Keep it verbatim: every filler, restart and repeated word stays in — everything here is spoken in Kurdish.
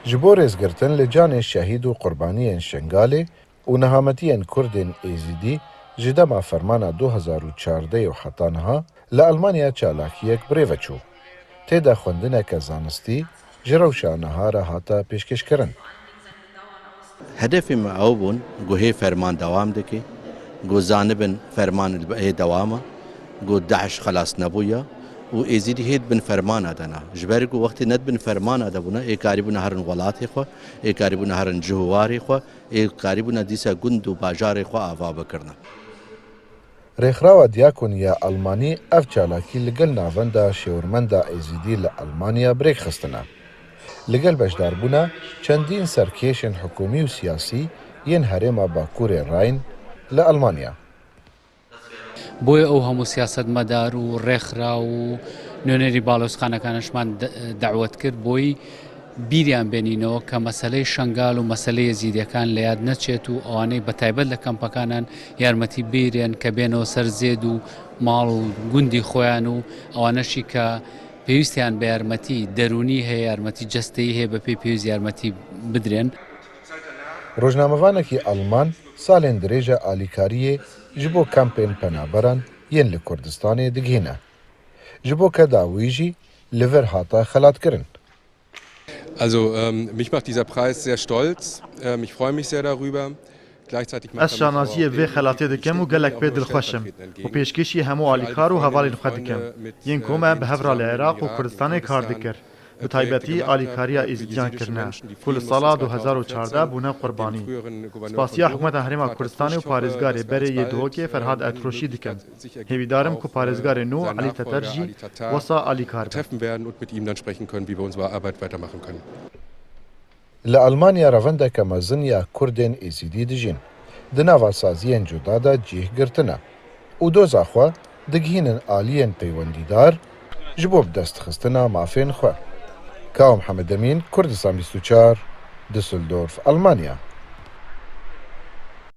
Ji bo rêzgirtin li canê şehîd û qurbaniyên Şengalê û nehametiyên Kurdên Êzîdî ji dema fermana du hezar û çardeh û heta niha li Almanya çalakiyek bi rê ve çû. Tê de xwendineke zanistî ji rewşa niha re hate pêşkêşkirin. Hedefê me ew bûn, ku hê ferman dewam dike, ku zanibin ferman hê dewam e, ku DAIŞ xelas nebûye û Êzîdî hê di bin fermana de ne. Ji ber ku wextê ne di bin fermana de bûne, ê karîbûne herin welatê xwe, ê karîbûne herin cih û warê xwe, ê karîbûne dîsa gund û bajarê xwe ava bikirine. Rêxrawa Diyakon ya Almanî ev çalakî li gel navenda şêwirmenda Êzîdî li Almanya bi rêk xistine. Li gel beşdarbûna çendîn serkêşên hikûmî û siyasî yên herêma Bakurê Rhein li Almanya. بۆیە ئەو هەموو سیاسەتمەدار و ڕێکخراو و نوێنەری باڵۆزخانەکانشمان دە-، دەعوەت کرد بۆی بیریان بێنینەوە کە مەسەلەی شەنگال و مەسەلەی یەزیدیەکان لە یاد نەچێت و ئەوانەی بە تایبەت لە کەمپەکانان یارمەتی بیرێن کە بێنەوە سەر زێد و ماڵ و گوندی خۆیان و ئەوانەشی کە پێویستیان بە یارمەتی دەرونی هەیە، یارمەتی جەستەیی هەیە، بە پێی پێویست یارمەتی بدرێن. Rojnamevanekî Alman salên dirêj e alîkariyê ji bo kampên penaberan yên li Kurdistanê digihîne. Ji bo keda wî jî li vir hate xelatkirin. Also, ähm, mich macht dieser Preis sehr stolz. Ähm, ich freue mich sehr darüber. Gleichzeitig macht Ez er mich şanaziyê auch vê wesentlich, xelatê dikim û gelek pê dilxweş im û pêşkêşî hemû alîkar û hevalên xwe dikim. Yên ku me bi hev re li Iraq û Kurdistanê kar dikir. Bi taybetî alîkariya Êzîdiyan kirine, ku li sala du hezar û çardeh bûne qurbanî. Spasiya Hikûmeta Herêma Kurdistanê û parêzgarê berê yê Duhokê Ferhad Etroşî dikim. Hêvîdar im ku parêzgarê nû Elî Teter jî wesa alîkar be. Treffen werden und mit ihm dann sprechen können, wie wir unsere Arbeit weitermachen können. Li Almanya revendeke mezin ya Kurdên Êzîdî dijîn. Di nava saziyên cuda de cih girtine û doza xwe digihînin aliyên peywendîdar ji bo bi dest xistina mafên xwe. Kao Mihemed Emîn, Kurdistan bîst û çar, Düsseldorf, Almanya.